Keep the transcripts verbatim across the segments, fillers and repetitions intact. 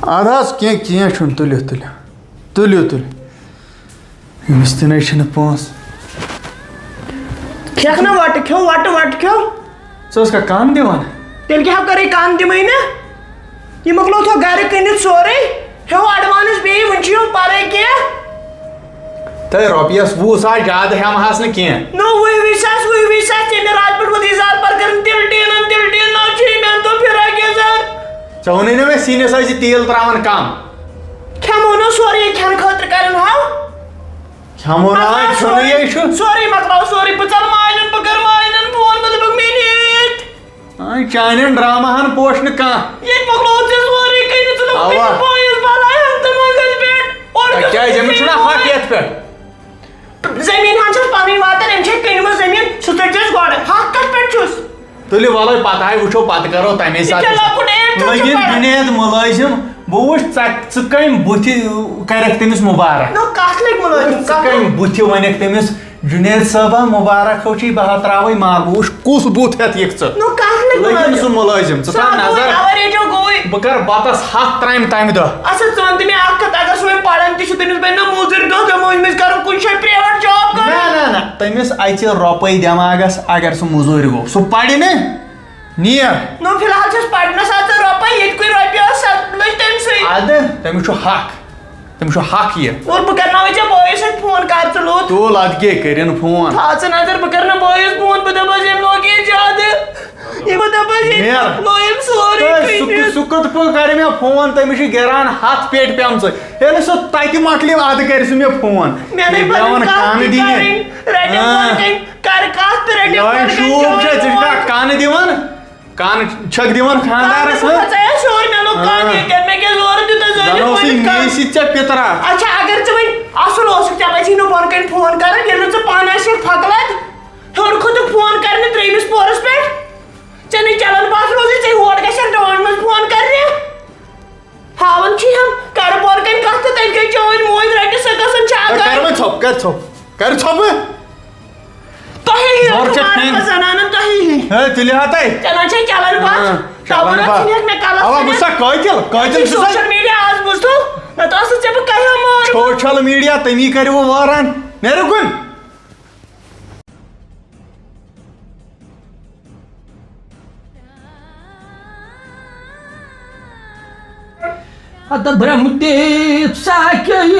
اَدٕ حظ، کینٛہہ، کینٛہہ چھُنہٕ، تُلِو، تُلِو، تُلِو، تُلِو۔ أمِس تہِ نَے چھِنہٕ پونٛسہٕ۔ کھٮ۪کھ نہ وَٹہٕ کھیوٚو، وَٹہٕ، وَٹہٕ کھیوٚو۔ ژٕ ٲسکھا کَم دِوان؟ تیٚلہِ کیٛاہ کَرَے کَم دِمَے نہٕ؟ یہِ مۄکلوو تھو گَرٕ کٕنِتھ سورُے۔ ہیوٚو advance بیٚیہِ، وٕنہِ چھُ یِم پَرَے کینٛہہ۔ تہٕ رۄپیَس وُہ ساس زیادٕ ہٮ۪مہٕ ہَس نہٕ کینٛہہ۔ نو، وُہہِ، وُہہِ ساس، وُہہِ، وُہہِ ساس، ژےٚ مےٚ راتہٕ پٮ۪ٹھ وۄنۍ اِظہار پَتہٕ کٔرٕن تِلہٕ ٹیٖنَن، تِلہٕ ٹیٖن، نہ چھُے مےٚ اَنتو فِراک یَزار۔ ژےٚ ووٚنُے نہ مےٚ سِنِس ٲسۍ تیٖل ترٛاوان کَم۔ کھٮ۪مو نہ سورُے یہِ کھٮ۪نہٕ خٲطرٕ کَرَن ہاو۔ کھٮ۪مو نہ، مۄکلاو چھُنہٕ یہِ، یہِ چھُ۔ سورُے مۄکلاو، سورُے۔ بہٕ ژَلہٕ ماجہِ ہُنٛد، بہٕ کَرٕ ماجہِ ہُنٛد فون، بہٕ دَپَکھ مےٚ نِیِتھ۔ آ، چانٮ۪ن ڈراماہن پوش نہٕ کانٛہہ۔ ییٚتہِ مۄکلوو ژےٚ سورُے کٔرِتھ، ژٕ دوٚپُکھ اَوا۔ أمِس بٲیِس بَلاے ہن تہٕ منٛزس پٮ۪ٹھ۔ اورٕ اَدٕ کیٛازِ؟ أمِس چھُنہ حق یَتھ پٮ۪ٹھ؟ زٔمیٖن ہن چھَس پَنٕنۍ واتان، أمۍ چھےٚ کٕنمٕژ زٔمیٖن، سُہ ژٔٹۍ زٮ۪س گۄڈٕ۔ حق کَتھ پٮ۪ٹھ چھُس؟ تُلِو وَلَے، پَتہٕ ہاے وٕچھو، پَتہٕ کَرو تَمے یہِ ساتہٕ کیٛاہ حِساب۔ لۄکُٹ ایٹ چھُ لٔگِن پَران؟ جُنید مُلٲزِم، بہٕ وٕچھ ژےٚ، ژٕ کَمہِ بُتھِ کَرٮ۪کھ تٔمِس مُبارک؟ نو، کَتھ لٔگۍ مُلٲزِم؟ ژٕ کَتھ کَمہِ لٔگۍ؟ بُتھِ وَنٮ۪کھ تٔمِس؟ جُنید صٲبا، مُبارک ہو چھی، بہٕ ہا ترٛاوَے مال۔ بہٕ وٕچھ کُس بُتھ ہٮ۪تھ یِکھ ژٕ۔ نو، کَتھ لٔگۍ لٔگِن مُلٲزِم؟ سُہ مُلٲزِم، ژٕ سُہ تھاو ہا گوٚو نظر۔ اَوَے ریڈیو گوٚوٕے۔ بہٕ کَرٕ بَتَس ہَتھ ترٛامہِ تَمہِ دۄہ۔ اچھا، ژٕ وَن تہٕ مےٚ اَکھ کَتھ، اگر سُہ وۄنۍ پَران تہِ چھُ، تٔمِس بَنہِ نا موٚزوٗرۍ دۄہ دۄہ مٔنٛزۍ مٔنٛزۍ کَرُن کُنہِ جایہِ private job کَرُن؟ نہ، نہ، نہ، تٔمِس اَژِ رۄپَے دٮ۪ماغَس، اگر سُہ موٚزوٗرۍ گوٚو۔ سُہ پَرِ نہٕ، نیر۔ نو، فی الحال چھَس پَرنَس اَژان رۄپَے، ییٚتہِ کُے رۄپیہِ ٲس، سۄ لٔج تٔمۍ سٕے۔ اَدٕ، تٔمِس چھُ حق۔ تٔمِس چھُ حق یہِ۔ اور بہٕ کرناوے ژےٚ بٲیِس سۭتۍ فون، کر ژٕ لوٚت۔ تُل، اَدٕ کیٛاہ کٔرِن فون؟ تھاو ژٕ نظر، بہٕ کرنہٕ بٲیِس فون، بہٕ دَپَس، ییٚمۍ لوگ یہِ زیادٕ۔ یہِ بہٕ دَپَس، ییٚمۍ نیر۔ لوگ أمۍ سورُے تہٕ سُہ کٔرِتھ۔ سُہ کُتھ پٲٹھۍ کَرِ مےٚ فون؟ تٔمِس چھِ گِران ہَتھ پیٹہِ پیمژٕ۔ ییٚلہِ سُہ تَتہِ مۄکلہِ، اَدٕ کَرِ سُہ مےٚ فون۔ مےٚ نَے مےٚ پَزَن وَن کَتھ کانہٕ تہِ دِنہِ۔ کَرٕنۍ۔ رَٹہِ ہاں۔ پَتہٕ کَنہِ کَرٕ کَتھ تہٕ رَٹہِ یِہوٚے پَتہٕ کَنہِ شوٗب چھُ، ژٕ چھُکھ چون۔ کانہٕ دِوان؟ کانہٕ چھَکھ دِوان خانٛدارَس کانہٕ ہٕنٛز؟ کھژایہ شور، مےٚ لوٚگ کانہٕ ہاں۔ ییٚتٮ۪ن، مےٚ کیٛاہ زورٕ دیُت تۄہہِ زٲلِتھ زَن اوسُے ؤنِتھ مے کانہہ؟ سۭتۍ ژےٚ پِترا۔ اچھا، اگر ژٕ وۄنۍ اَصٕل اوسُکھ، ژےٚ پَزِ نہٕ بۄن کَنہِ فون کَرُن، ییٚلہِ نہٕ ژٕ پانہٕ آسکھ پھۄکہٕ لَد، ہیوٚر کھوٚتُکھ فون کَرنہِ ترٛیٚیِمِس پورَس پٮ۪ٹھ۔ ژےٚ نہٕ چَلان پَتھ روزٕے، ژےٚ ہور گژھٮ۪کھ ڈانٛڈ منٛز فون کَرنہِ۔ ہاوان چھِ یِم، کَرٕ بۄن کَنہِ کَتھ تہٕ تَتہِ گٔے چٲنۍ موج رَٹہِ سۄ قسم چھا ہے، کَرٕ اَکھ؟ وۄنۍ ژھۄپ، کَرٕ ژھۄپ، کَرٕ ژھۄپہٕ۔ تۄہے ہِوۍ زور چھِ چھِ ماران پھِرِ۔ زنانن، تۄہے ہِوۍ۔ ہے، تُلہِ ہا تۄہہِ۔ چلان چھے چلان پتھ۔ ہاں، تاوان چلان اَتھ پتھ۔ چھِنہٕ ہٮ۪کان کلس اَوا، بہٕ ؤنِتھ۔ چھُسا قٲتِل؟ قٲتِل چھُسا؟ Social media آز بوٗزتھو، نتہٕ ٲسٕس ژےٚ بہٕ کَرِہا مارمٕژ۔ Social media تٔمی کَرِ وۄنۍ وٲران۔ نیرٕ کُن۔ ہتہٕ برٛہمہٕ دیٖپ ساکے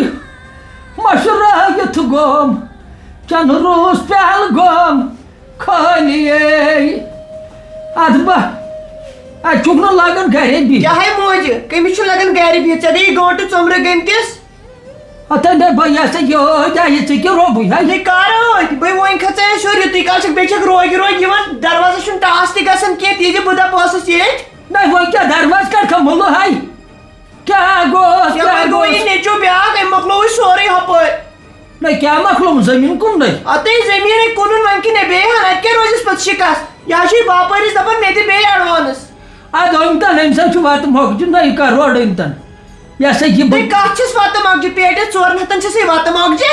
مشرٲوِتھ گوم، چنہٕ روٗس پیالہٕ گوم خٲلی۔ اَدٕ بہٕ، اَتہِ چھُکھ نہٕ لگان گرے بِہِتھ۔ کیٛاہ ہے موجہِ، کٔمِس چھُ لگان گرِ بِہِتھ؟ ژےٚ گٔیی گٲنٛٹہٕ ژوٚمرٕ گٔمتِس۔ ہتہٕ مےٚ بہٕ یہِ ہسا یہِ ٲدۍ آیہِ ژےٚ کہِ روبٕے ہا۔ ہے کر ٲدۍ؟ بٔے وۄنۍ کھژے شُر، یُتُے کال چھُکھ بیٚیہِ چھَکھ روگہِ روگہِ یِوان، دروازس چھُنہٕ ٹاس تہِ گژھان کینٛہہ، تہِ زِ بہٕ دپہٕ ٲسٕس ییٚتۍ۔ نہ وۄنۍ کیٛاہ دروازٕ کَڑکھا مُلہٕ ہاے؟ کیٛاہ گوٚو؟ یپٲرۍ کیٛاہ گوٚو یہِ گوٚو؟ نیٚچو بیٛاکھ، أمۍ مۄکلووُے سورُے ہۄپٲرۍ۔ نہ کیٛاہ مۄکلووُم؟ زٔمیٖن کُمنٕے؟ اَتے زٔمیٖنٕے کُنُن وۄنۍ کِنہٕ بیٚیہِ ہن، اَتہِ کیٛاہ روزٮ۪س پتہٕ شِکَس؟ یہِ ہا چھُے باپٲرِس دَپان مےٚ دِ بیٚیہِ advance۔ اَدٕ أنۍ تَن، أمۍ سۭتۍ چھُ وَتہٕ مۄکجہِ نہ یہِ کَرٕ روڈ أنۍ تَن۔ یہِ ہسا یہِ بہٕ تُہۍ کَتھ چھِس وَتہٕ مۄکجہِ؟ پیٹٮ۪س ژورَن ہَتَن چھِسٕے وَتہٕ مۄکجہِ۔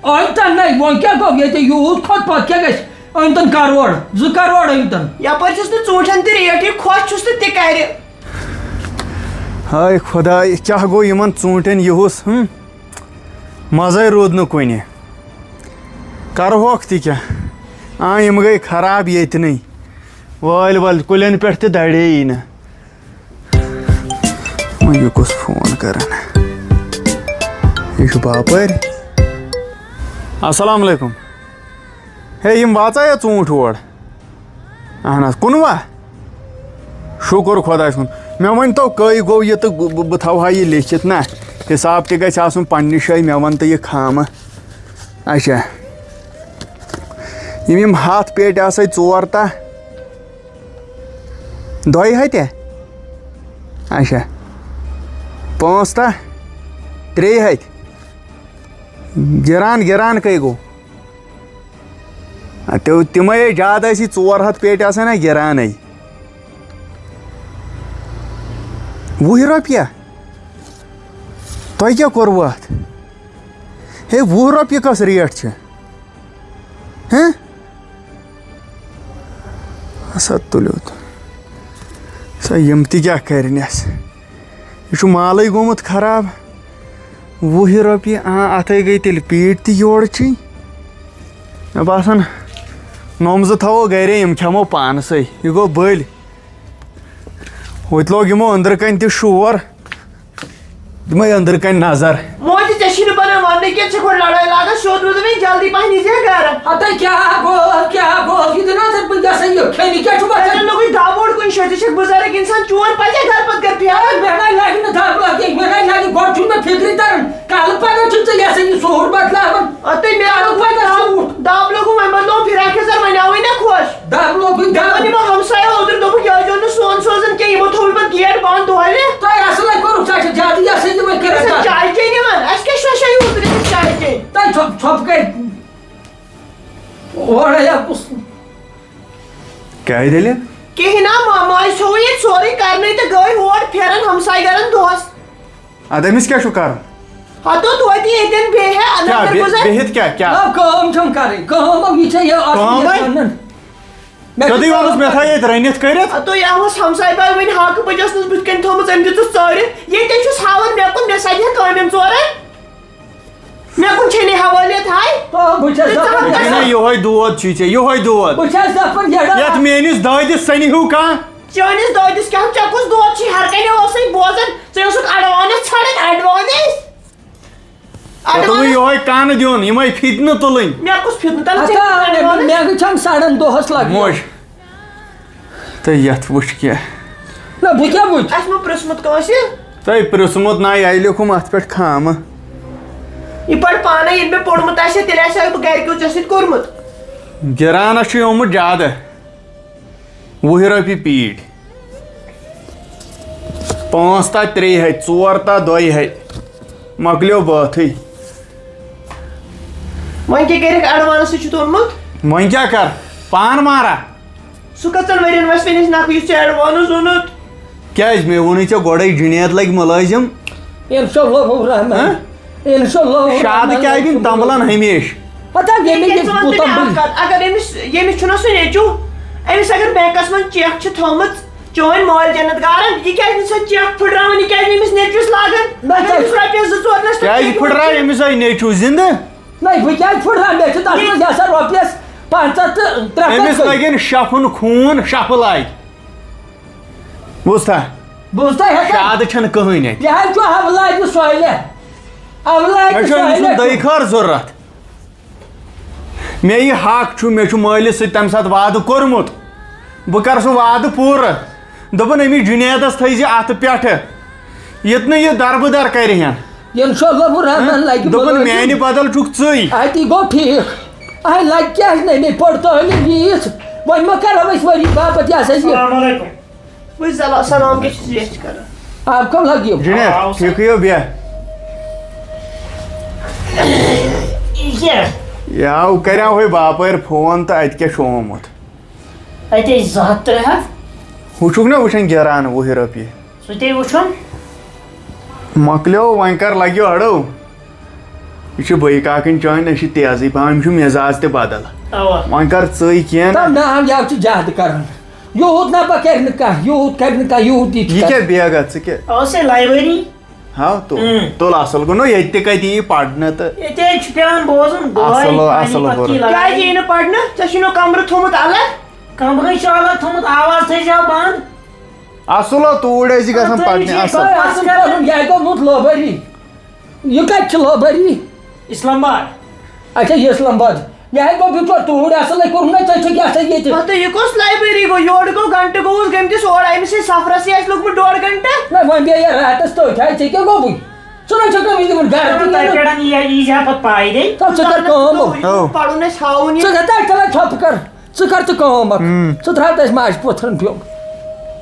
أنۍ تَن نَے، وۄنۍ کیٛاہ گوٚو؟ ییٚتہِ یوٗت کھۄتہٕ پَتہٕ کیٛاہ گژھِ؟ أنۍ تَن کَروڑ، زٕ کَروڑ أنۍ تَن۔ یَپٲرۍ چھِس نہٕ ژوٗنٛٹھٮ۪ن تہِ ریٹ، یہِ خۄش چھُس تہٕ تہِ کَرِ۔ ہاے خۄداے، کیٛاہ گوٚو یِمَن ژوٗنٛٹھٮ۪ن یِہُس؟ ہُم؟ مَزَے روٗد نہٕ کُنہِ۔ کَرٕہوکھ تہِ کیٛاہ؟ آ، یِم گٔے خراب ییٚتنٕے۔ وٲلۍ وٲلۍ، کُلٮ۪ن پٮ۪ٹھ تہِ دَرے یی نہٕ۔ وۄنۍ یہِ کُس فون کران؟ یہِ چھُ باپٲرۍ۔ السلام علیکم۔ ہے، یِم واژایا ژوٗنٛٹھۍ اور؟ اہن حظ، کُنوُہ۔ شُکُر خۄدایَس کُن۔ مےٚ ؤنۍ تو، کٔہۍ گوٚو یہِ تہٕ بہٕ، بہٕ، بہٕ تھاوہا یہِ لیکھِتھ نا۔ حساب تہِ گژھِ آسُن پننہِ جایہِ، مےٚ وَن تہٕ یہِ خامہٕ۔ اچھا۔ یِم، یِم ہَتھ پیٹہِ آسَے ژور تہہ۔ دۄیہِ ہَتہِ؟ اچھا۔ پانٛژھ تہہ؟ ترٛیٚیہِ ہَتہِ؟ گِران، گِران کٔہۍ گوٚو؟ آ، تِم، تِمَے ٲسۍ زیادٕ، ٲسی ژور ہَتھ پیٹہِ آسان نا گِرانٕے۔ وُہہِ رۄپیہِ؟ تۄہہِ کیٛاہ کوٚروٕ اَتھ؟ ہے، وُہ رۄپیہِ کۄس ریٹ چھِ؟ ہہ؟ سا تُلِو تہٕ۔ سا یِم تہِ کیٛاہ کَرِنَس؟ یہِ چھُ مالٕے گوٚمُت خراب۔ وُہہِ رۄپیہِ، آ، اَتھَے گٔے تیٚلہِ پیٖٹۍ تہِ یورٕچی۔ مےٚ باسان، نوٚم زٕ تھاوو گَرے، یِم کھٮ۪مو پانسٕے۔ یہِ گوٚو بٔلۍ۔ ہوٚتہِ لوگ یِمو أنٛدرٕ کَنۍ تہِ شور۔ دِمَے أنٛدرٕ کَنۍ نظر۔ موجی، ژےٚ چھی نہٕ بَنان وَننٕے کینٛہہ، ژٕ چھَکھ گۄڈٕ لڑٲے لاگان، سیوٚد روٗدُے، جلدی پَہن یی زِ گَرٕ۔ ہتا کیٛاہ گوٚو، کیٛاہ گوٚو؟ یہِ دِنہٕ حظ ژےٚ وٕنکیٚسٕے یہِ کھیٚنہِ کیٛاہ چھُ وَتھان؟ ژےٚ لوٚگُے دَب اوٚڑ کُنہِ جایہِ، ژٕ چھَکھ بُزرٕگ اِنسان، چون پَزِ گَرٕ پَتہٕ گَرٕ پھیرُن۔ ہے، مےٚ نَے لَگہِ نہٕ دَب لَگہِ، مےٚ نَے لَگہِ، گۄڈٕ چھُنہٕ مےٚ فِکرِ تَران، کَلہٕ پَگاہ چھُ ژےٚ یہِ ہسا یہِ سوٗٹ بدلاوان۔ اَدٕ تُہۍ مےٚ کَلہٕ پَگاہ سوٗٹ۔ دَب لوٚگُم، وۄنۍ بدلاوُم فِراک یَزار، وۄنۍ آوٕے نہ خۄش۔ دَب لوٚگُے، دَب۔ وۄنۍ یِمو ہمسایو اوترٕ دوٚپُکھ، یہِ ٲسۍزیو نہٕ سون سوزان کینٛہہ، یِمو تھوٚو یِمَن گیٹ بنٛد دۄہلہِ۔ تۄہہِ اَصٕل ہے کوٚرُکھ، ژےٚ چھِ زیادٕ یہِ ہسا یِمَے کٔرِتھ اَسہِ کَتھ۔ چاے چیٚنۍ یِمَن، اَسہِ کیٛاہ چھُ آسان یوٗت رٔنِتھ چاے چیٚنۍ؟ تۄہہِ ژھۄپ-، ژھۄپہٕ کَرِ اورَے اَکُس۔ کیٛاہ دٔلیٖل؟ کِہیٖنۍ نا، ما-، ماجہِ تھوٚوُے ییٚتہِ سورُے کَرنَے تہٕ گٔے ہور پھیران ہمسایہِ گَرَن دۄہَس۔ اَدٕ أمِس کیٛاہ چھُ کَرُن؟ ہَتو توتہِ ییٚتٮ۪ن بیٚہہِ ہے، اَدٕ کیٛاہ اگر بے-، گُزار- بِہِتھ کیٛاہ، کیٛاہ؟ نہ، کٲم چھَم کَرٕنۍ، کٲم، یہِ چھےٚ یہِ اَصٕل کٲمٕے؟ یَتھ وَنان۔ مےٚ سیوٚدُے ووٚنُس، مےٚ تھاو ییٚتہِ رٔنِتھ کٔرِتھ۔ ہَتو یہِ اوس ہمسایہِ باے وٕنہِ ہاکہٕ پٔچ ٲسنَس بٕتھِ کَنہِ تھٲومٕژ، أمۍ دیُتُس ژٲرِتھ۔ ییٚتہِ چھُس ہاوان مےٚ کُن، مےٚ سَجہِ ہا کامٮ۪ن ژورَن۔ مےٚ کُن چھے نہٕ حوالِیت ہاے۔ آ، بہٕ چھَس تہٕ ژٕ دَپان، ہَتھ یہِ چھُنہ یِہوٚے دود چھُے ژےٚ، یِہوٚے دود۔ بہٕ چھَس دَپان، یَتھ میٛٲنِس دٲدِس سَنہِ ہیوٗ کانٛہہ۔ چٲنِس دٲدِس کیٛاہ، ژےٚ کُس دود چھُے؟ ہر کَنہِ اوسَے بوزان، ژٕ اوسُکھ advance ژھانٛڈان، advance۔ ژےٚ توٚگُے advance۔ یِہوٚے کَن دیُن، یِمَے فِتنہٕ تُلٕنۍ۔ مےٚ کُس فِتنہٕ تُلُن؟ ہتا، ژےٚ کُس advance؟ مےٚ گٔے چھَم سَڑان دۄہَس لَگان۔ موج۔ تہٕ یَتھ وٕچھ کیٛاہ۔ نہ، بہٕ کیٛاہ وٕچھ؟ اَسہِ ما پرٛژھمُت کٲنٛسہِ؟ تۄہہِ پرٛژھمُت نہ، یہِ لیوٚکھُم اَتھ پٮ۪ٹھ خامہٕ۔ یہِ پَرِ پانَے، ییٚلہِ مےٚ پوٚرمُت آسہِ ہا، تیٚلہِ آسہِ ہا بہٕ گَرِکیو ژےٚ سۭتۍ کوٚرمُت۔ گِران چھُ آمُت زیادٕ۔ وُہہِ رۄپیہِ پیٖٹۍ۔ پانٛژھ تہٕ ترٛیٚیہِ ہَتہِ، ژور تہٕ دۄیہِ ہَتہِ۔ مۄکلیو بٲتھٕے۔ وۄنۍ کیٛاہ کٔرِکھ؟ Advance چھُتھ اوٚنمُت؟ وۄنۍ کیٛاہ کَر؟ پان مارا؟ سُہ کٔژَن ؤرِین وَسہِ وۄنۍ اَسہِ نَکھٕ یُس ژےٚ advance اوٚنُتھ؟ کیٛازِ؟ مےٚ ووٚنُے ژےٚ گۄڈَے، جُنید لَگہِ مُلٲزِم۔ اِنشاء اللہ الرحمن۔ ہہ؟ اِنشاء اللہ الرحمن۔ شادٕ کیٛازِ دِن تَمبلَن ہمیشہِ؟ پَتہٕ ییٚمہِ ییٚتہِ ییٚتہِ ژٕ وَن تہٕ مےٚ کوٗتاہ اَکھ کَتھ، اگر أمِس، ییٚمِس چھُنہ سُہ نیٚچوٗ، أمِس اگر بینکَس منٛز چیک چھِ تھٲومٕژ، چٲنۍ مٲلۍ جنت گارن، یہِ کیٛازِ نہٕ سۄ چیک پھٕٹراوان؟ یہِ کیٛازِ نہٕ أمِس نیٚچوِس لاگان؟ نہ، اگر تۄہہِ أمِس رۄپیَس زٕ ژور لَچھ کیٛازِ رۄپیہِ پھٕٹراو أمِس آیہِ نیٚچوٗ زِندٕ؟ نہ، بہٕ کیٛازِ پھٕٹراو؟ مےٚ چھِ تَتھ منٛز یہِ آسان رۄپیَس پنٛژاہ تہٕ ترٛےٚ أمِس کَتھ لَگن شَفُن خوٗن، شَفہٕ لاگہِ۔ بوٗزتھا؟ بوٗزتھا ہٮ۪کان؟ شادٕ چھَنہٕ کٕہٕنۍ اَتہِ۔ یہِ حظ چھُ اولادِ صالح۔ اولادِ مےٚ چھُ أمۍ سُنٛد صالح۔ دۄیہِ خٲر ضوٚرَتھ۔ مےٚ یہِ حق چھُ، مےٚ چھُ مٲلِس سۭتۍ تَمہِ ساتہٕ وعدٕ کوٚرمُت، بہٕ کَرٕ سُہ وعدٕ پوٗرٕ۔ دوٚپُن، أمِس جُنیدَس تھٲیزِ اَتھٕ پٮ۪ٹھٕ، یُتھ نہٕ یہِ دَربٕدَر کَرِ ہٮ۪ن۔ اِنشاء اللہ الرحمن لَگہِ دوٚپُن، مُلٲزِم۔ میٛانہِ بدل چھُکھ ژٕے۔ اَتی گوٚو ٹھیٖک۔ اَہَے، لَگہِ کیٛازِ نہٕ؟ مےٚ پٔر تعلیٖم ییٖژ، وۄنۍ ما کَرو أسۍ ؤری باپَتھ یہِ ہسا یہِ۔ السلام علیکم۔ وٕچھ زَلا-، سلام کیٛاہ چھُس یَتھ چھِ کَران؟ آپ کَم لَگیو؟ جُنید، آ، ٹھیٖکٕے ہو بیٚہہ۔ یہِ کیٛاہ؟ یاو کَریو ہے باپٲرۍ فون تہٕ اَتہِ کیٛاہ چھُ آمُت؟ اَتہِ ٲسۍ زٕ ہَتھ ترٛےٚ ہَتھ۔ ہُہ چھُکھ نا وٕچھان گِران وُہہِ رۄپیہِ؟ سُہ تے وٕچھُن۔ مۄکلیو، وۄنۍ کَر لَگیو اَڑو؟ یہِ چھُ بٔے کاکٕنۍ چٲنۍ، أسۍ چھِ تیزٕے پَہَم، أمِس چھُ مِزاز تہِ بدل۔ اَوا۔ وۄنۍ کَر ژٕے کینٛہہ۔ تَم ناو یاو چھِ زیادٕ کَران۔ یوٗت نہ پَتہٕ کَرِ نہٕ کانٛہہ، یوٗت کَرِ نہٕ کانٛہہ، یوٗت یہِ چھُ یہِ کَران۔ کیٛاہ بیگ اَتھ ژٕ کیٛاہ؟ اوس ہے لایبرٔری۔ ہاو تُل، اۭں۔ تُل اَصٕل گوٚو نہ، ییٚتہِ تہِ کَتہِ یی پَرنہٕ تہٕ۔ ییٚتہِ حظ چھُ پٮ۪وان بوزُن دۄہَے اَصٕل، پانی اَصٕل پَتہٕ ہُہ۔ کی لَگان۔ کیٛازِ یی نہٕ پَرنہٕ؟ ژےٚ چھُے نہٕ کَمرٕ تھوٚمُت اَلگ؟ کَمرٕے چھُ اَلگ تھوٚمُت، آواز تھٲیزیو بنٛد۔ اَصٕل ہو، توٗرۍ ٲسۍ گژھان تُہۍ پَرنہِ، چھِو اَصٕل۔ اَصٕل پَرُن، یہِ ہا گوٚمُت لٲبٲری۔ یہِ کَتہِ چھِ لٲبٲری؟ اسلام آباد۔ اچھا، یہِ اسلام آباد۔ یہِ ہا گوٚو بِچور توٗرۍ، اَصٕل ہے کوٚرُکھ نہ ژےٚ چھُکھ یہِ ہسا ییٚتہِ۔ مطلب، یہِ کۄس لایبرٔری گوٚو؟ یورٕ گوٚو گھنٹہٕ گوٚوُس گٔمتِس اورٕ، أمِس ہے سفرَسٕے آسہِ لوٚگمُت ڈۄڈ گھنٹہٕ۔ نہ، وۄنۍ بیٚیہِ یہِ راتَس تٔتھۍ، ہاے، ژےٚ کیٛاہ گوٚوُے؟ ژٕ نہ چھُکھ نہٕ یِمَن گَرٕ تہِ تَتہِ نیرُن۔ پٮ۪ٹھ یی، یی زِ ہا پَتہٕ پایدٔلۍ۔ تَتھ ژٕ کَر کٲم۔ اَو۔ پَرُن اَسہِ ہاوُن یہِ۔ ژٕ کَتھ تَتہِ تَلَے ژھۄپہٕ کَر۔ ژٕ کر ژٕ کٲم اکھ۔ ہم۔ ژٕ ترٛاو تَس ماجہِ پوتھرن پیوٚم۔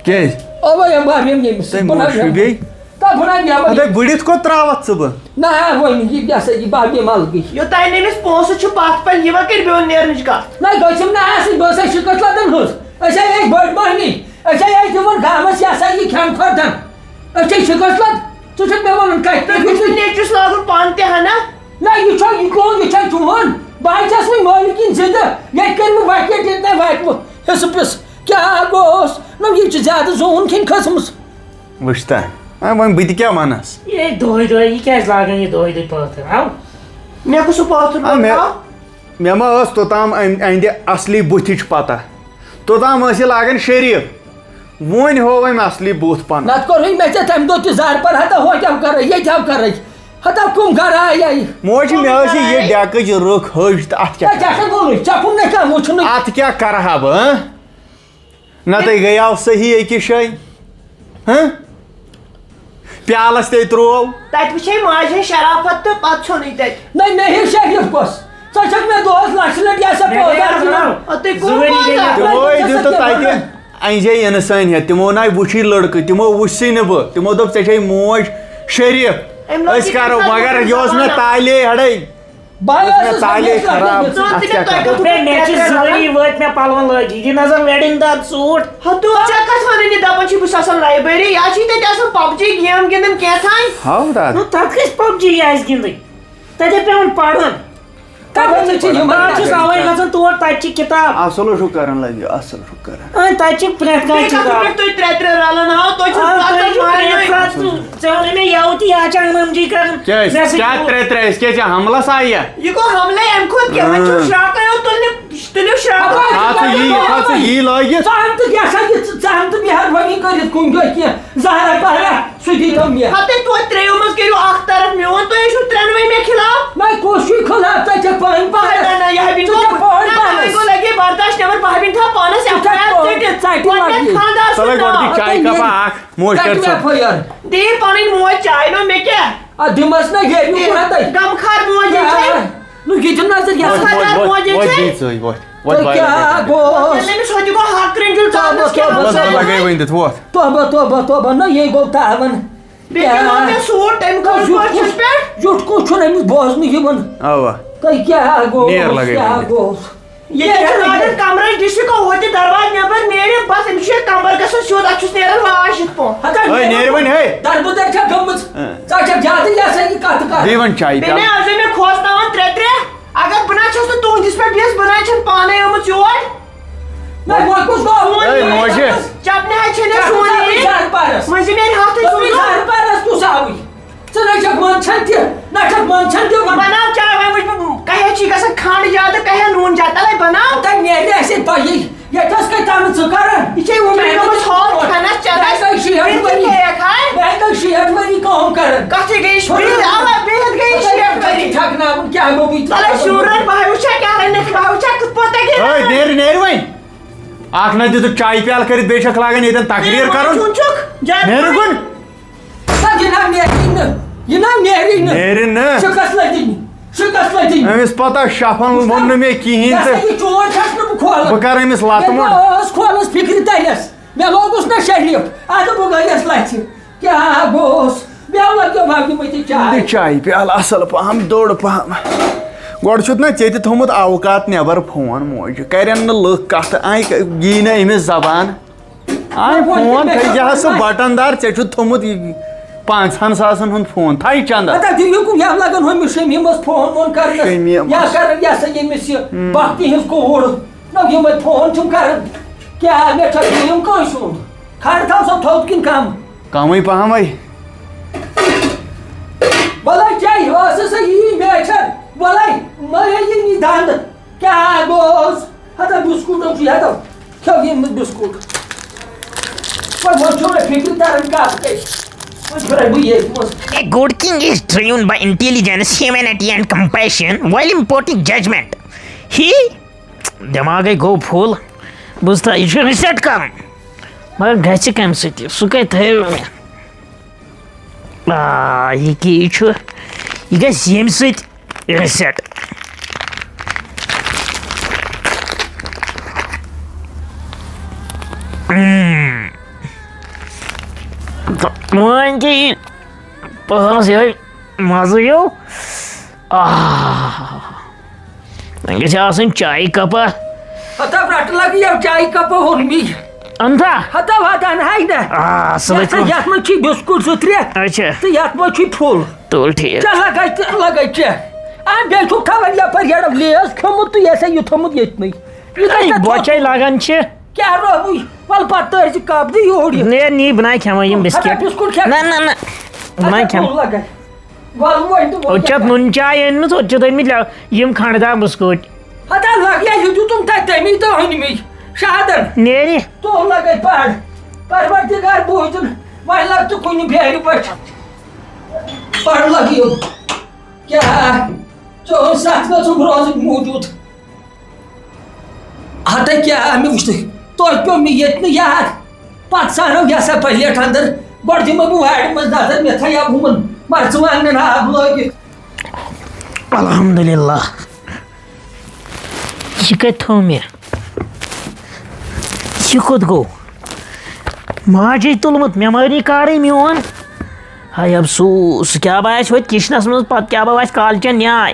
کیٛازِ؟ اَوَے یِم بہٕ یِم ییٚمِس تٔمۍ بہٕ ما نہ چھُ بیٚیہِ؟ تہٕ بہٕ نہ بیٚہمہٕ۔ اَدَے بٕڑِتھ کوٚت ترٛاوَتھ ژٕ بہٕ؟ نہ، وۄنۍ یہِ، یہِ ہسا یہِ بہٕ بیٚہمہٕ الگٕے۔ یوٚتام نہٕ أمِس پونٛسہٕ چھُ پَتھ پَلہِ یِوان، کٔرۍ میون نیرنٕچ کَتھ۔ نہ، گٔژھِم نہ آسٕنۍ، بہٕ ہسا شِکَس لَدَن ہٕنٛز۔ أسۍ ہے ٲسۍ بٔڑۍ مۄہنی، أسۍ ہے ٲسۍ دِوان گامَس یہِ ہسا یہِ کھٮ۪ن خوردَن۔ أسۍ چھِ شِکَس لَد، ژٕ چھُکھ مےٚ وَنان کَتہِ تُہۍ پٮ۪ٹھ چھُو چھُکھ؟ نیٚچوِس لاگُن پانہٕ تہِ ہنا۔ نہ، یہِ چھا، یہِ کون، یہِ چھا چون؟ بہٕ ہا چھَس وٕنہِ مٲلِک کِنۍ زِندٕ۔ ییٚتہِ کٔرۍ مےٚ وَکیٹ، ییٚتہِ نَے واتہِ وۄنۍ حِصہٕ پِس۔ کیٛاہ گوٚوس؟ نہ، یہِ چھِ زیادٕ زوٗن کھیٚنۍ کھٔژمٕژ۔ وٕچھ تا، آ، وۄنۍ بہٕ تہِ کیٛاہ وَنَس؟ یہِ دۄہَے دۄہَے، یہِ کیٛازِ لاگان یہِ دۄہَے دۄہَے پٲتھٕر؟ ہاو۔ مےٚ کُس سُہ پٲتھٕر آ، مےٚ، آو؟ مےٚ ما ٲس توٚتام أمۍ، أہنٛدِ اَصلی بُتھِچ پَتہ؟ توٚتام ٲس یہِ لاگان شریٖف۔ وۄنۍ ہوو أمۍ اَصلی بُتھ پَنُن۔ نَتہٕ کوٚرُے مےٚ ژےٚ تَمہِ دۄہ تہِ زارٕ پار، ہتا ہۄتہِ ہاو کَرَے، ییٚتہِ ہاو کَرَے۔ ہتا کُم گَرٕ آیہِ؟ موجی، مےٚ ٲس یہِ ڈٮ۪کٕچ رٕکھ ۂج تہٕ اَتھ کیٛاہ ہے، ژےٚ کَرٕ؟ کیٛاہ ووٚنُے؟ ژےٚ کُم نَے کانٛہہ وٕچھُن نہٕ؟ اَتھ کیٛاہ کَرٕ ہا بہٕ، ہہ؟ نَتہٕ گٔیاو صحیح أکِس جایہِ۔ ہہ؟ پیالَس تے ترٛوو۔ تَتہِ وٕچھے ماجہِ ہٕنٛز شرافت تہٕ پَتہٕ ژھیوٚنُے تَتہِ۔ نہ، مےٚ ہیٚو شریٖف کۄس؟ ژٕ چھَکھ مےٚ دۄہَس لَچھِ لَٹہِ آسان مےٚ گٔے پٲدٕ اَتھ کران۔ وَنان، اَدٕ تُہۍ زٕ گوٚو ؤری گٔے پٲدٕ؟ مےٚ۔ تِموے دِتُکھ تَتہِ أنٛزے اِنسٲنیت، تِمو نَے وٕچھُے لٔڑکہٕ، تِمو وٕچھ سٕے نہٕ بہٕ، تِمو دوٚپ ژےٚ چھے موج شریٖف۔ أمۍ لوگ أسۍ یہِ کَرو، تَمہِ ساتہٕ مگر یہِ اوس مےٚ زمانہٕ۔ تالے ہٮ۪ڈَے۔ بہٕ یۄس مےٚ ٲسٕس تالے مےٚ خراب، ژٕ وَن اَتھ تہِ کیٛاہ مےٚ تۄہہِ کَرٕ؟ کَتھ دوٚپ مےٚ، مےٚ چھِ زٕ ؤری وٲتۍ مےٚ پَلوَن لٲگِتھ۔ یہِ نظر wedding دار suit۔ ہتو، ژےٚ کَتھ وَنان یہِ دَپان چھِ بہٕ چھُس آسان library؟ یا چھی تَتہِ آسان PUBG game گِنٛدان کینٛہہ تام۔ ہاو داد۔ نو، تَتھ کیٛاہ چھِ PUBG آسہِ گِنٛدٕنۍ؟ تَتہِ چھِ پٮ۪وان پَرُن۔ تَتہِ چھِ یِم بہٕ چھُس اَوَے گژھان تور، تَتہِ چھِ کِتاب۔ اَصٕل چھُکھ کران لَگیو، اَصٕل چھُکھ کران۔ اۭں، تَتہِ چھِ پرٛٮ۪تھ کانٛہہ بیٚیہِ کَتھ کِتاب۔ پٮ۪ٹھ تُہۍ ترٛےٚ ترٛےٚ رَلان ہاو، تُہۍ چھِو آ، تۄہہِ چھُو پرٛٮ۪تھ ساتہٕ ژٕ، ژےٚ ووٚنُے مےٚ یَوٕ تہِ یہِ ہا چھِ اَنٛگنہٕ أنٛجی کران۔ کیٛازِ؟ مےٚ سۭتۍ کیٛاہ گوٚو۔ ترٛےٚ ترٛےٚ؟ أسۍ کیٛاہ چھِ حملَس آیہِ یا؟ یہِ گوٚو حملے، اَمہِ کھۄتہٕ کیٛاہ؟ وۄنۍ چھُو اۭں۔ شراکَے یوت تُلنہِ، تُلِو شراکَے۔ اَتھ ژٕ یی، اَتھ ژٕ یی لٲگِتھ۔ ژٕ اَن تہٕ یہِ ہسا یہِ، ژٕ، ژٕ اَن تہٕ مہربٲنی کٔرِتھ کُنہِ دۄہ کینٛہہ زہرا پہرا۔ سُہ دی تو مےٚ۔ ہتے توتہِ ترٛیٚیو منٛز کٔرِو اکھ طرف میون، تُہۍ ٲسِو ترٛٮ۪نوَے مےٚ خلاف۔ نہ، کُس چھُے خلاف؟ ژےٚ چھےٚ پانہٕ نہ، پانَس۔ نہ، نہ، یہِ حبیٖب ژےٚ چھےٚ گوٚو، پانہٕ نہ، نہ، پانَس۔ وۄنۍ گوٚو لگے برداش نٮ۪بر، بہٕ حبیٖب تھاو پانَس ژےٚ چھےٚ ایف آی آر پانہٕ ژٔٹِتھ۔ ژَٹہِ ژَٹہِ لگے۔ لگے۔ خانٛدار سُنٛد ژَلے گۄڈٕ دی ناو۔ چایہِ ژَٹہِ کَپا لگے۔ اَکھ، موج ژَٹہِ کَرِ مےٚ ژوٚپ۔ F I R. دِ پَنٕنۍ موج چاے، نو مےٚ کیٛاہ؟ اَدٕ دِمَس نہ ییٚتہِ دِ۔ کوٗتاہ تۄہہِ۔ غمخار موج کیٛاہ؟ چھےٚ۔ نو یہِ دِم نظر یَتھ۔ وۄتھ، وۄتھ، وۄتھ، وۄتھ، وۄتھ، دی ژٕے، وۄتھ، وۄتھ، تۄہہِ باقٕے کیٛاہ وۄتھ۔ گوٚو؟ ییٚلہِ أمِس ہُتہِ گوٚو ہاکہٕ کرٛنٛجُل توبہ، ژامنَس توبہ، کھٮ۪وان۔ توبہ۔ لگے ؤنِتھ، وۄتھ۔ توبہ، توبہ، توبہ، نہ یے گوٚو تاوَن۔ بیٚیہِ کیٛاہ؟ دِمو مےٚ سوٗٹ تَمہِ خٲطرٕ زیُٹھ کٲشِرِس کُس، پٮ۪ٹھ۔ زیُٹھ کُس چھُنہٕ أمِس بوزنہٕ یِوان؟ اَوا۔ تۄہہِ کیٛاہ گوٚو؟ نیر لگے کیٛاہ ؤنِتھ۔ گوٚو؟ ییٚتہِ چھِ لاگان کمرس ڈِشہِ کو ہوتہِ دروازٕ نٮ۪بر نیرِ، بس أمِس چھُ یہِ کمبر گژھان سیوٚد، اَتھ چھُس نیران واش یِتھ پٲٹھۍ۔ ہتا ہے، نیرِ وۄنۍ، ہے۔ دربٕدر چھا گٔمٕژ؟ اۭں۔ ژٕ چھکھ زیادٕ یہِ ہسا یہِ کتھٕ کران۔ بیٚیہِ وۄنۍ چایہِ بیٚیہِ پیالہٕ۔ نے آز مےٚ کھوژناوان ترٛےٚ ترٛےٚ، اگر بہٕ نہ چھَس نہٕ تُہٕنٛدِس پٮ۪ٹھ بِہِس، بہٕ نہ چھَن پانے آمٕژ یور۔ نہ، وۄنۍ کُس گوٚو؟ ہے، موجہِ۔ چپنہِ حظ چھَنہٕ ژےٚ سُوُن کُس یِوان۔ زہر پارس؟ مٔنٛزِم ییٚلہِ ہَتھٕے ژٕ سُوُن۔ زہر پارس کُس آوُے؟ ژٕ نہ چھکھ منٛدچھان تہِ، نہ چھکھ منٛدچھان تہِ وَنان۔ بناو چاے، وۄنۍ وٕچھ بہٕ، کَہے چھی گژھان کھنٛڈ زیادٕ، کَہے نوٗن زیادٕ، تَلَے بناو۔ تۄہہِ نیرِ اَسہِ پَیی، ییٚتہِ ٲس کَتہِ آمٕژ ژٕ کران؟ یہِ چھے عمرِ گٔمٕژ ہال کھٮ۪نَس چٮ۪نَس۔ مےٚ گٔے شیٹھ ؤری۔ مےٚ تہِ کھیٚیَکھ ہاے۔ مےٚ گٔے شیٹھ ؤری کٲم کران۔ کَتھ چھے گٔیِس بیٚیہِ، اَوا، بیٚیہِ گٔیِس شیٹھ ؤری۔ چھَکناوُن کیٛاہ گوٚو یہِ؟ تَلَے شُر رَن، بہٕ ہا وٕچھا کیٛاہ رَنٮ۪کھ، بہٕ ہا وٕچھا کِتھ پٲٹھۍ تَگہِ۔ ہے، نیرِ، نیرِ وۄنۍ۔ اَکھ نہ دِتُکھ چایہِ پیالہٕ کٔرِتھ، بیٚیہِ چھَکھ لاگان ییٚتٮ۪ن تقریر کرُن۔ چون چھُکھ زیادٕ نیرِ کُن۔ سا یہِ نہ نیرِ نہٕ، یہِ نہ نیرِ نہٕ۔ نیرِ نہٕ۔ شِکَس لٔجِنۍ، شِکَس لٔجِنۍ۔ أمِس پتہ شفن ووٚن نہٕ مےٚ کِہیٖنۍ یہِ ہسا تہٕ یہِ چون چھَس نہٕ بہٕ کھولان۔ بہٕ کرٕ أمِس لتہٕ مۄنڈ۔ مےٚ ٲس کھولنَس فِکرِ تَلٮ۪س، مےٚ لوگُس نہ شریٖف، اَدٕ بہٕ گٔیَس لَژھِ۔ کیٛاہ گوٚوس؟ مےٚ لَگیو بَگہِ مٕتہِ چاے۔ دِ چایہِ پیالہٕ اَصٕل پَہَم، دوٚر پَہَم۔ گۄڈٕ چھُتھ نہ ژےٚ تہِ تھوٚمُت اوقات نٮ۪بر فون موجہِ۔ کَرن نہٕ لُکھ کَتھٕ، آے یی نہٕ أمِس زبان۔ آے نہ، وۄنۍ فون کیٛاہ تھٲیزِ ہا سُہ مےٚ بٹن دار، ژےٚ چھُتھ تھوٚمُت یہِ پانٛژہَن ساسَن ہُنٛد فون۔ تھایہِ چندہ۔ پتہ چھُ یہِ کُن یا لگان ہُمِس شمیٖمس فون وون کرنس۔ شمیٖمس۔ یا کران یہِ ہسا ییٚمِس یہِ ہُم۔ بختی ہٕنٛز کوٗر۔ نہ یِمے فون چھِم کران۔ کیٛاہ مےٚ چھا شمیٖم کٲنٛسہِ ہُنٛد؟ کھڑ تھاو سا تھوٚد کِنہٕ کم؟ کمٕے پہمٕے۔ وَلَے چے، ٲسٕس سا یی میچھر۔ وَلَے، مَرے یہِ نی دَنٛد۔ کیٛاہ گوٚوس؟ ہتا بِسکوٗٹو چھُ، ہتا کھیوٚو ییٚمہِ منٛز بِسکوٗٹ۔ وۄنۍ، وۄنۍ چھُو نہٕ فِکرِ تَران کَتھ کیٛاہ۔ وۄنۍ چھُ رَبٕے ییٚتہِ منٛز۔ A good king is driven by intelligence, humanity and compassion while imparting judgment. He دٮ۪ماغَے گوٚو full۔ بوٗزتھا، یہِ چھُ reset کَرُن۔ مگر گژھِ کَمہِ سۭتۍ یہِ؟ سُہ کَتہِ تھٲیو مےٚ؟ آ، یہِ کہِ یہِ چھُ، یہِ گژھِ ییٚمہِ سۭتۍ reset۔ اۭں۔ تہٕ وۄنۍ کہِ یہِ پانَس یِہوٚے مَزٕ ہیوٗ۔ آہ۔ وۄنۍ گژھِ آسٕنۍ چایہِ کَپا۔ ہتا رٹہٕ لگہٕ یَو چایہِ کَپا ہُرمی۔ اَنتھا؟ ہتا واتان ہاے نہ۔ آ، سُہ یَتھ لٔگۍ منٛز، یَتھ منٛز چھی بِسکوٗٹ زٕ ترٛےٚ۔ اچھا۔ تہٕ یَتھ منٛز چھی full۔ تُل ٹھیٖک۔ ژےٚ لگے، ژےٚ لگے ژےٚ۔ آ، بیٚیہِ چھُکھ تھاوان یَپٲرۍ یَڑٕ Lays کھیوٚمُت تہٕ یہِ ہسا یہِ تھوٚمُت ییٚتنٕے۔ یہِ ہے، کَتہِ بۄچھے لگان چھِ۔ کیٛاہ روہوٕے؟ وَلہٕ پَتہٕ تٲرۍ زِ کَپ دِ یوٗرۍ یہِ۔ نیر نی، بہٕ نَے کھٮ۪مہٕ یِم ہَتا بِسکِٹ۔ بِسکُٹ کھٮ۪کھ۔ نہ، نہ، نہ۔ بہٕ نَے ہَتا کھٮ۪مہٕ۔ کُل لَگَے۔ وَلہٕ وۄنۍ تہٕ وۄنۍ اوٚت چھَتھ کیٛاہ؟ نُن چاے أنمٕژ، اوٚت چھِ تھٲومٕتۍ لٮ۪و-، یِم کھنٛڈ دار بِسکوٗٹ۔ ہَتا لَگ یا یہِ دیُتُم تَتہِ تَمی تہٕ أنۍ مٕتۍ شہدَن۔ نیرِ۔ تُل لَگَے پَر۔ پَروَردِگار بوٗزُن، وۄنۍ لَگ ژٕ کُنہِ بیرِ پٲٹھۍ۔ پَر لَگ یہِ۔ کیٛاہ؟ ژٕ اوس سَتھ گژھُن روزُن موٗجوٗد۔ ہتہ کیٛاہ مےٚ وٕچھتھٕے، تۄہہِ پیوٚو مےٚ ییٚتہِ نہٕ یاد۔ پتہٕ ژھانڈو یہِ ہسا پلیٹ اندر۔ گۄڈٕ دِمے بہٕ وارِ منٛز نظر، مےٚ تھایہِ ہا ہُمن مرژٕوانٛگنن آب لٲگِتھ۔ الحمدللہ۔ یہِ کتہِ تھوٚو مےٚ؟ یہِ کوٚت گوٚو؟ ماجے تُلمُت، مےٚ مٲری کارٕے میون۔ ہاے افسوس، کیٛاہ بہٕ آسہِ ہوٚتہِ کِچنس منٛز، پتہٕ کیٛاہ بہٕ آسہِ کالچن نیاے۔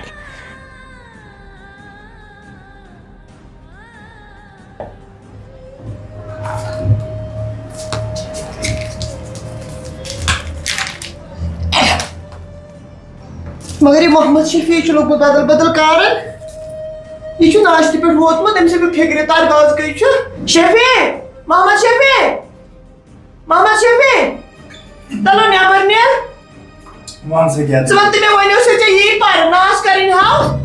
مگر یہِ محمد شفیع چھُ لوٚگمُت بدل بدل کارن۔ یہِ چھُ ناشتہٕ پٮ۪ٹھ ووتمُت، أمِس ہے پیوٚو فِکرِ تر، گاز کٔہۍ چھُ؟ شفیع! محمد شفیع! محمد شفیع! تلو نٮ۪بر نیر۔ وَن سا کیٛاہ ژٕ وَن تہٕ مےٚ، وۄنۍ اوس ژےٚ یی پَرُن، ناس کَرٕنۍ ہاو۔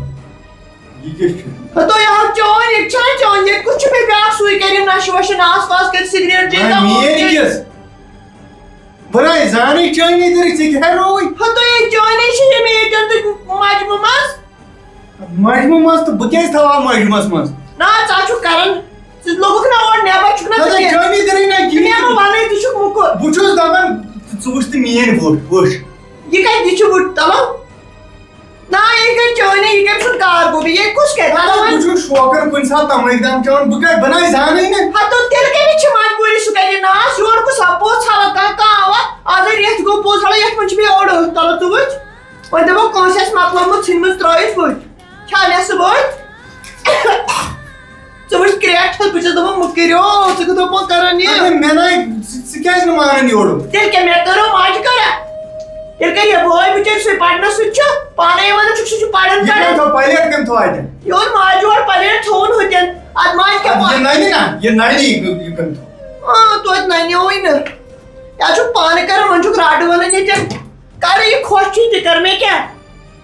یہِ کیٛاہ چھُ؟ ہتو یہِ ہاو چون، ییٚتہِ چھَنا چون، ییٚتہِ کُس چھُ مےٚ بیٛاکھ سُے کَرِ نَشہٕ وَشہٕ، ناس واس کَرِ، سِگریٹ چیٚیہِ، نہ، تموک میٛٲنۍ چیٚیہِ۔ کِژھ؟ بہٕ نَے زانٕے چٲنی دٔرِتھ، ژےٚ کیٛاہ رووُے؟ ہتو یہِ چٲنی چھِ ییٚمہِ ییٚتٮ۪ن تہٕ مجمہٕ منٛز۔ مجمہٕ منٛز تہٕ بہٕ کیٛازِ تھاوہا مجمَس منٛز؟ نہ، ژٕ ہا چھُکھ کران، ژٕ لوٚگُکھ نہ اورٕ نٮ۪بر، چھُکھ نہ ژٕ نہ، کینٛہہ۔ چٲنی دٔرٕے نہ کِہیٖنۍ۔ مےٚ ما وَنَے، ژٕ چھُکھ موٚکُر۔ بہٕ چھُس دَپان، ژٕ وٕچھ تہٕ میٛٲنۍ ووٹ، وٕچھ۔ یہِ کَتہِ، یہِ چھُ وٕٹ تَلو؟ نہ، یہِ گٔے چٲنی، یہِ کٔمۍ سُنٛد کار گوٚو؟ یہِ کُس کَرِ؟ اَدٕ وۄنۍ بہٕ چھُس شوقَن کُنہِ ساتہٕ تَمٲکۍ دام چٮ۪وان، بہٕ کَتہِ، بہٕ نَے زانٕے نہٕ۔ ہَتو تیٚلہِ کَمِچ چھِ مجبوٗری؟ سُہ کَرِ ناس، یورٕ کُس ہا پوٚژھ ہاوان کانٛہہ، کانٛہہ آوا؟ آزَے رٮ۪تھ گوٚو پوٚژھ ہاوان، یَتھ منٛز چھِ مےٚ اوٚڑ ٲٹھ تَلہٕ، ژٕ وٕچھ۔ وۄنۍ دَپو کٲنٛسہِ آسہِ مۄکلٲومٕژ، ژھٕنمٕژ ترٛٲیِتھ پٔتۍ۔ چھا مےٚ سۭتۍ؟ ژٕ وٕچھ کرٛٮ۪کھ چھَس، بہٕ چھَس دَپان مہٕ کٔرِو، ژٕ کِتھ پٲٹھۍ کران یہِ؟ اَدٕ مےٚ نَے، ژٕ، ژٕ کیٛازِ نہٕ مانان یورُک؟ تیٚلہِ کیٛاہ، مےٚ کٔرٕو ماجہِ کَرا؟ تیٚلہِ کَرِ یہِ بٲے بِچٲرۍ سُے پَرنَس سۭتۍ چھُ، پانَے وَنان چھُکھ سُہ چھُ پَران یہِ کَران۔ کٔمۍ تھوٚو پَلیٹ، کٔمۍ تھوٚو اَتٮ۪ن؟ یہِ اوٚن ماجہِ اورٕ پَلیٹ تھوٚوُن ہُتٮ۪ن، اَدٕ ماجہِ کیٛاہ اَدٕ یہِ پَتھ؟ نَنہِ نا، یہِ نَنہِ یہِ، یہِ کٔمۍ تھوٚو؟ آ، توتہِ نَنیووٕے نہٕ۔ یا چھُکھ پانہٕ کَران، وۄنۍ چھُکھ راڈٕ وَنان ییٚتٮ۪ن۔ کَرٕ یہِ خۄش چھُے تہِ کَر، مےٚ کیٛاہ؟